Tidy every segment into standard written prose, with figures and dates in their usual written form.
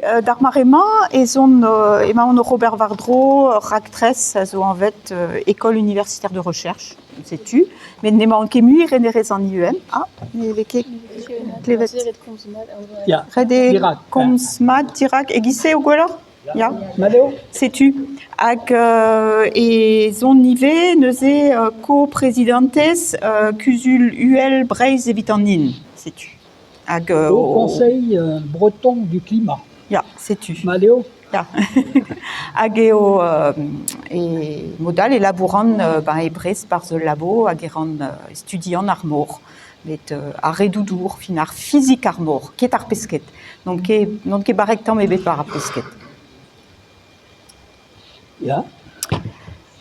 D'ar mare-mañ ez on emaon oc'h ober war-dro ur raktres a zo anvet École universitaire de recherche, setu. Met n'emaon ket mui renerez an IEM. Ah, ne vez ket klevet. Ret eo komz mat dirak e-giz-se eo gwelloc'h? Ya. Mat eo? Setu. Hag ez on ivez neuze ko-prezidantez Kuzul Uhel Breizh evit an hin. Setu. Hag Au Conseil breton du climat. Ya, setu. Mat eo? Ya. Hag eo e mod all e labouran ben e Brest 'barzh ul labo hag e ran studian ar mor. Met ar redoù-dour, fin ar fizik ar mor, ket ar pesked. N'on ket n'on ket barrek tamm ebet war ar pesked. Ya.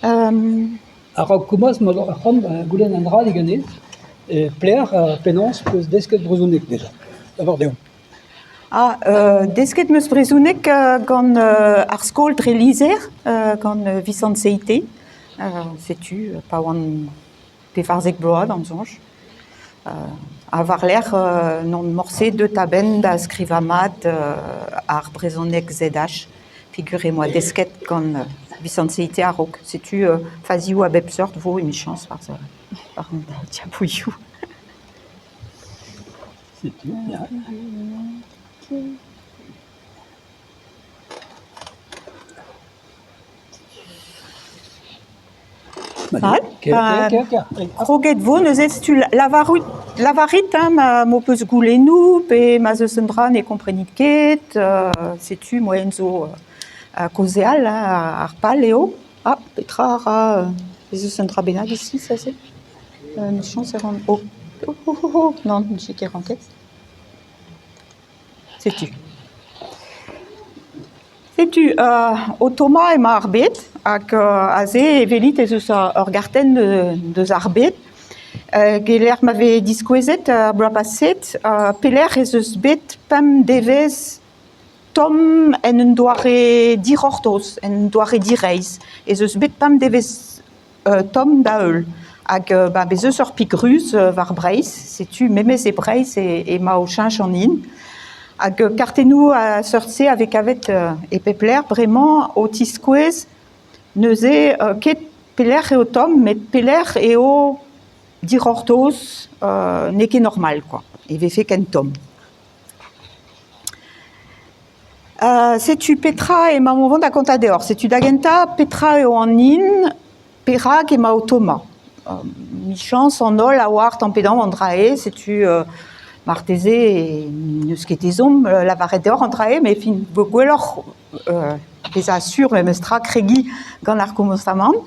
A-raok komañs 'ma c'hoant goulenn un dra diganez. Pelec'h ha penaos 'peus desket brezhoneg dija? Lavar deomp. Ah, desket 'm eus brezhoneg gant ar skol dre lizher, gant Visant Seite. Setu pa oan 14 bloaz d'am soñj. Ha war-lerc'h n'on morse deut a-benn da skrivañ mat ar brezhoneg ZH peogwir em boa desket gant Visant Seite a-raok. Setu fazioù a bep seurt 'vo emichañs war an diabouilhoù. Setu, ya. Kroget 'vo neuze setu lavarout lavarit hein ma m'ho peus goulennoù pe ma'z eus un dra ne komprenit ket setu moaien zo kaozeal hein ar pal eo. Ah petra a ra ez eus un dra bennak iskis aze? Emichañs e ran oh oh nann n'eo ket ranket. Setu. Setu o tommañ emañ ar bed hag aze e welit ez eus ur gartenn deus ar bed e-lec'h ma vez diskouezet ar bloaz paset pelec'h ez eus bet pemp devezh tomm en un doare dic'hortoz, en un doare direizh. Ez eus bet pemp devezh tomm da-heul. Hag bez' eus ur pik ruz war Breizh, setu memes e Breizh emañ o cheñch an hin. Hag kartennoù a seurt-se a vez kavet e pep lec'h bremañ o tiskouez neuze ket pelec'h eo tomm met pelec'h eo dic'hortoz, n'eo ket normal kwa, e vefe ken tomm. Setu petra emaomp o vont da kontañ deoc'h. Setu da gentañ petra eo an hin, perak emañ o tommañ. Michañs an holl a oar tamm pe damm an dra-se, setu marteze n'eus ket ezhomm lavaret deoc'h an dra-se, met fin gwelloc'h bezañ sur memes tra kregiñ gant ar komañsamant.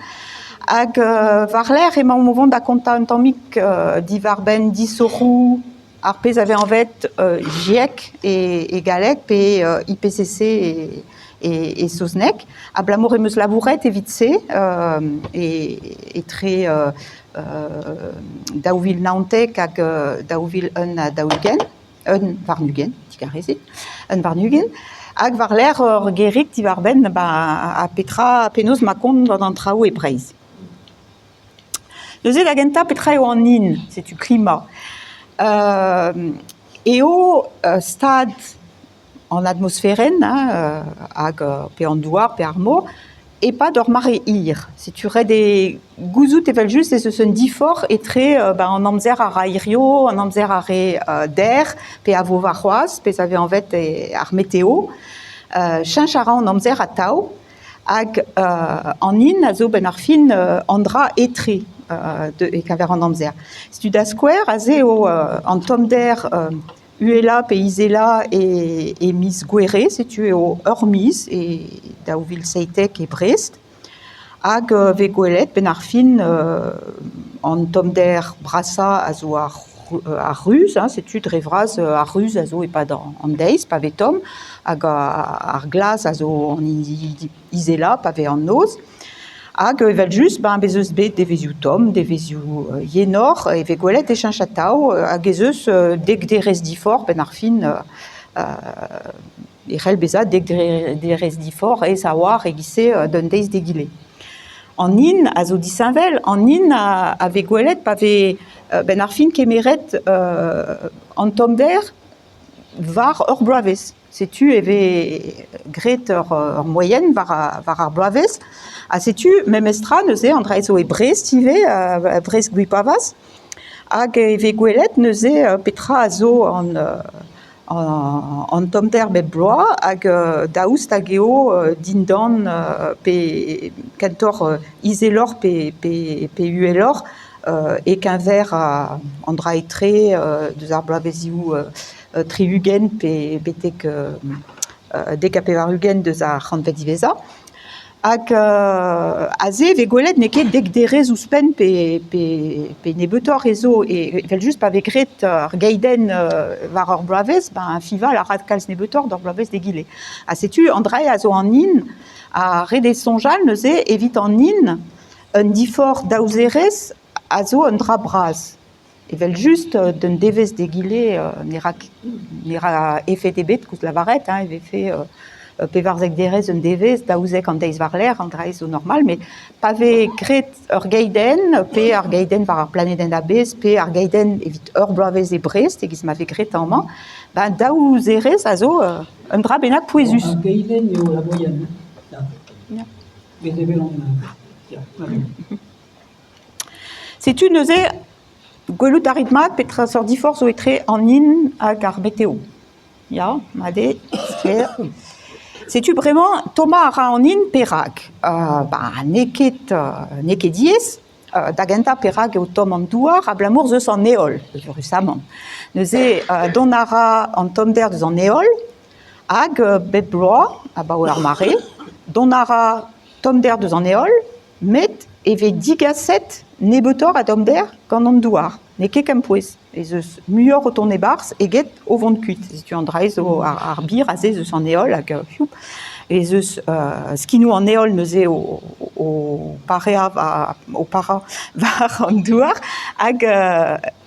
Hag war-lerc'h emaomp o vont da kontañ un tammig diwar-benn disoc'hoù ar pezh a vez anvet GIEC e galleg pe IPCC e saozneg. Abalamour em eus labouret evit se etre 2019 hag 2021, un warn-ugent, digarezit, un warn-ugent. Hag war-lerc'h ur gerig diwar-benn ba petra, penaos ma kont gant an traoù e Breizh. Neuze da gentañ petra eo an hin? Setu klima. Eo stad an atmosferenn hein hag pe an douar pe ar mor e-pad ur mare hir. Setu ret eo gouzout evel-just ez eus un diforc'h etre ben an amzer a ra hirio, an amzer a re dec'h pe a vo warc'hoazh, pezh a vez anvet ar meteo. Cheñch a ra an amzer atav. Hag an hin a zo 'benn ar fin an dra etre e-keñver an amzer. Setu da skouer aze eo an tommder uhelañ pe izelañ e miz Gouere, setu eo ur miz e 2017 e Brest. Hag 'vez gwelet 'benn ar fin an tommder brasañ a zo ar ar ruz, hein, setu dre vras ar ruz a zo e-pad an deiz pa vez tomm hag ar glas a zo an hini izelañ pa vez an noz. Hag evel-just, ben, bez' eus bet devezhioù tomm, devezhioù yenoc'h, e vez gwelet e cheñch atav hag ez eus dek derez diforc'h 'benn ar fin e c'hell bezañ dek derez diforc'h aes a-walc'h e-giz-se d'un deiz d'egile. An hin a zo disheñvel, an hin a vez gwelet pa vez 'benn ar fin kemeret an tommder war ur bloavezh. Setu e vez graet ur moaien war ar bloavezh. Ha setu memestra neuze an dra zo e Brest ivez, Brest-Gwipavaz. Hag e vez gwelet neuze petra a zo an tommder bep bloaz hag daoust hag eo dindan pe kentoc'h izeloc'h pe uheloc'h e-keñver an dra etre deus ar bloavezhioù 60 pe betek 90 deus ar c'hantved diwezhañ. Hag aze e vez gwelet n'eo ket dek derez ouzhpenn pe nebeutoc'h ez zo. Evel-just pa vez graet ar geidenn war ur bloavezh, ben fiñval a ra kalz nebeutoc'h d'ur bloavezh d'egile. Ha setu an dra a zo an hin, ha ret eo soñjal neuze evit an hin, un diforc'h daou zerez a zo un dra bras. Evel-just d'un devezh d'egile ne ra efed ebet koulz lavaret hein, e vefe 14 derez un devezh, 12 an deiz war-lerc'h, an dra-se zo normal, met pa vez graet ur geidenn pe ar geidenn war ar planedenn a-bezh pe ar geidenn evit ur bloavezh e Brest e-giz ma vez graet amañ, ben daou zerez a zo un dra bennak pouezus. Ar geidenn eo la moyenne. Ya. Met evel an... Ya. Setu neuze gwelout a rit mat petra seurt diforc'h zo etre an hin hag ar meteo. Ya, mat eo, sklaer. Setu bremañ tommañ a ra an hin perak? Ba n'eo ket n'eo ket diaes. Da gentañ perak eo tomm an douar abalamour eus an heol, eüruzamant. Neuze dont a ra an tommder eus an heol hag bep bloaz, abaoe ar mare, dont a ra tommder eus an heol Met e vez digaset nebeutoc'h a dommder gant an douar. N'eo ket kempouez. Ez eus muioc'h o tont e-barzh eget o vont kuit. Setu an dra zo ar bir aze eus an heol hag piv ez eus skinoù an heol neuze o pareañ o parañ war an douar hag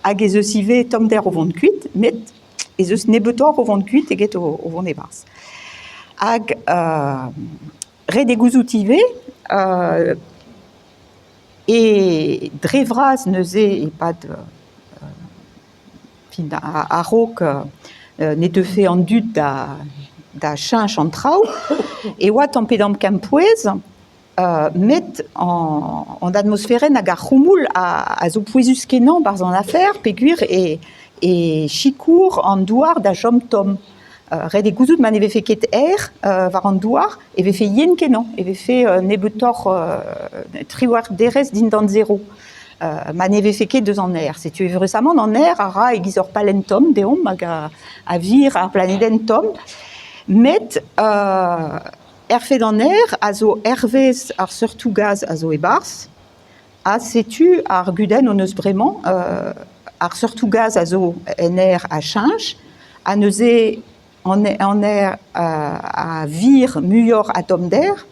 hag ez eus ivez tommder o vont kuit met ez eus nebeutoc'h o vont kuit eget o vont e-barzh. Hag Ret eo gouzout ivez e dre vras neuze e-pad fin a-raok ne teufe an dud da cheñch an traoù e oa tamm-pe-damm kempouez met an atmosferenn hag ar c'houmoul a zo pouezus-kenañ 'barzh an afer peogwir e sikour an douar da chom tomm. Ret eo gouzout ma ne vefe ket aer war an douar e vefe yen-kenañ, e vefe nebeutoc'h 18 derez dindan zero. Ma ne vefe ket deus an aer. Setu eüruzamant an aer a ra e-giz ur pallenn tomm deomp hag a vir ar blanedenn tomm. Met erfed an aer a zo hervez ar seurtoù gaz a zo e-barzh ha setu ar gudenn hon eus bremañ. Ar seurtoù gaz a zo en aer a cheñch ha neuze an aer a vir muioc'h a tommder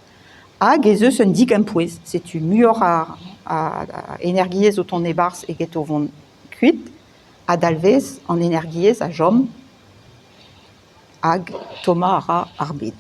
hag ez eus un digempouez. Setu muioc'h a energiezh o tont e-barzh eget o vont kuit a dalvez an energiezh a chom hag tommañ a ra ar bed.